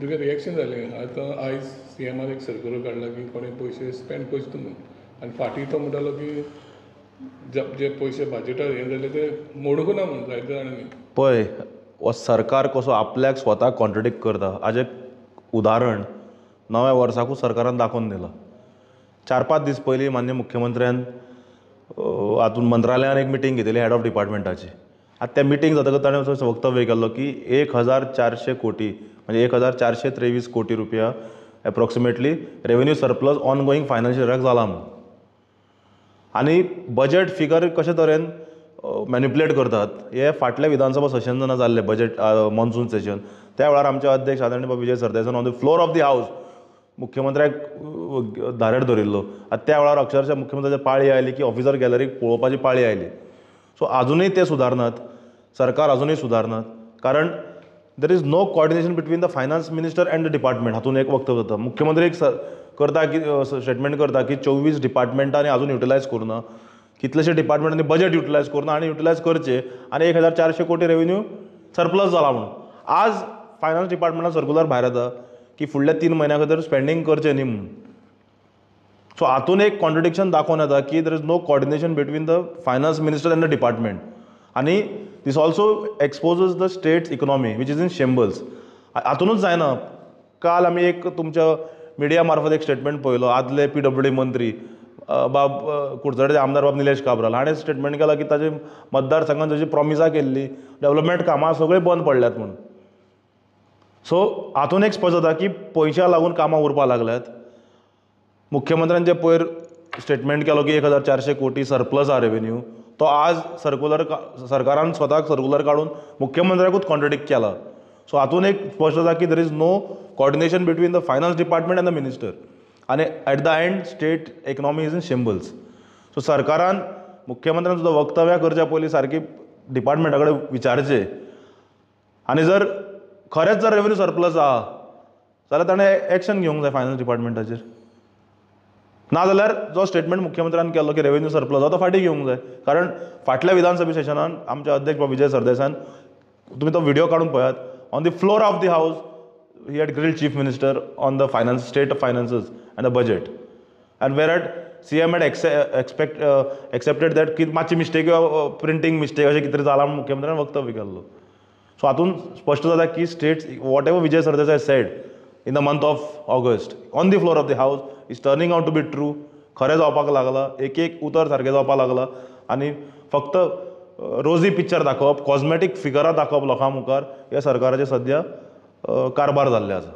तुगे रिएक्शन जालें. आतां आयज सीएमान एक सर्कुलर काडला की कोणे पयशे स्पेंड करचे न्हू म्हणून, आनी फाटीं तो म्हणटालो की जे पयशे बजटार हें जाले ते मोडूंक ना म्हणून जायते जाणांनी. पळय, हो सरकार कसो आपल्याक स्वताक कॉन्ट्रडिक्ट करता हाजें उदाहरण नव्या वर्साकूच सरकारान दाखोवन दिलां. 4-5 दीस पयलीं माननीय मुख्यमंत्र्यान हातूंत मंत्रालयान एक मिटींग घेतिल्ली हेड ऑफ डिपार्टमेंटाची. आतां त्या मिटींग जातकच ताणें असो वक्तव्य केल्लो की 1400 कोटी म्हणजे 1423 कोटी रुपया approximately revenue surplus ongoing financial इयराक जाला म्हणून. आनी बजेट फिगर कशे तरेन मॅनिपुलेट करतात हे फाटल्या विधानसभा सेशन जेन्ना जाल्लें बजेट मॉन्सून सेशन त्या वेळार आमचे अध्यक्ष आदरणीय बाब Vijay सरदेसायान on the floor of the house मुख्यमंत्र्याक धारेर धरिल्लो. आनी त्या वेळार अक्षरशः मुख्यमंत्र्याची पाळी आयली की ऑफिसर गॅलरीक पळोवपाची पाळी आयली. सो आजुनूय ते सुदारनात, सरकार आजुनूय सुदारनात, कारण there is no coordination between the finance minister and the department. हातूंत एक वक्तव्य जाता, मुख्यमंत्री एक करता की स्टेटमेंट करता की 24 डिपार्टमेंटांनी आजून युटिलायज करूं ना, कितलेशे डिपार्टमेंटांनी बजेट युटिलायज करूं ना आनी युटिलायज करचे आनी 1400 कोटी रेवेन्यू सरप्लस जाला म्हणून. आज फायनान्स डिपार्टमेंटान सर्कुलर भायर येता की फुडल्या 3 म्हयन्या खातीर स्पेंडींग करचें न्ही म्हणून. सो हातून एक कॉन्ट्रडिक्शन दाखोवन येता की there is no coordination between the finance minister and the department. आनी this also exposes the state's economy which is in shambles. हातूनच जायना, काल आमी एक तुमच्या मिडिया मार्फत एक स्टेटमेंट पळयलो, आदले PWD मंत्री बाब कुडचड्याचे आमदार बाब निलेश काब्राल हाणें स्टेटमेंट केलां की ताजे मतदारसंघान जशी प्रॉमिसां केल्ली डेवलपमेंट कामां सगळीं बंद पडल्यात म्हणून. सो हातून एक स्पश्ट जाता की पयशां लागून कामां उरपाक लागल्यात. मुख्यमंत्र्यान जे पयर स्टेटमेंट केलो की 1400 कोटी सरप्लस आहा रेवेन्यू, तो आज सर्कुलर सरकारान स्वताक सर्कुलर काडून मुख्यमंत्र्याकूच कॉन्ट्रडिक्ट केला. सो हातून एक स्पश्ट जाता की there is no coordination between the finance department and the minister, आनी at the end state economy is in shambles. So सरकारान मुख्यमंत्र्यान सुद्दां वक्तव्यां करच्या पयलीं सारकी डिपार्टमेंटा कडेन विचारचें, आनी जर खरेंच जर रेवेन्यू सरप्लस आहा जाल्यार ताणें एक्शन घेवंक जाय फायनान्स डिपार्टमेंटाचेर. नाजाल्यार जो स्टेटमेंट मुख्यमंत्र्यान केल्लो की रेवेन्यू सरप्लस आहा तो फाटीं घेवंक जाय. कारण फाटल्या विधानसभे सेशनान आमचे अध्यक्ष बाब विजय सरदेसायान, तुमी तो व्हिडियो काडून पळयात, on the floor of the house he had grilled chief minister on the finance, state of finances and the budget, and whereat CM had accepted that की मातशी मिस्टेक, प्रिंटींग मिस्टेक अशें कितें तरी जालां म्हणून मुख्यमंत्र्यान वक्तव्य केल्लो. सो हातूंत स्पश्ट जाता की states whatever Vijay Sardesai said in the month of August on the floor of the house is turning out to be true. खरें जावपाक लागलां, एक एक उतर सारकें जावपाक लागलां, आनी फक्त रोजी पिक्चर दाखोवप, कॉजमॅटीक फिगरां दाखोवप लोकां मुखार हे सरकाराचें सद्या कारभार जाल्लें आसा.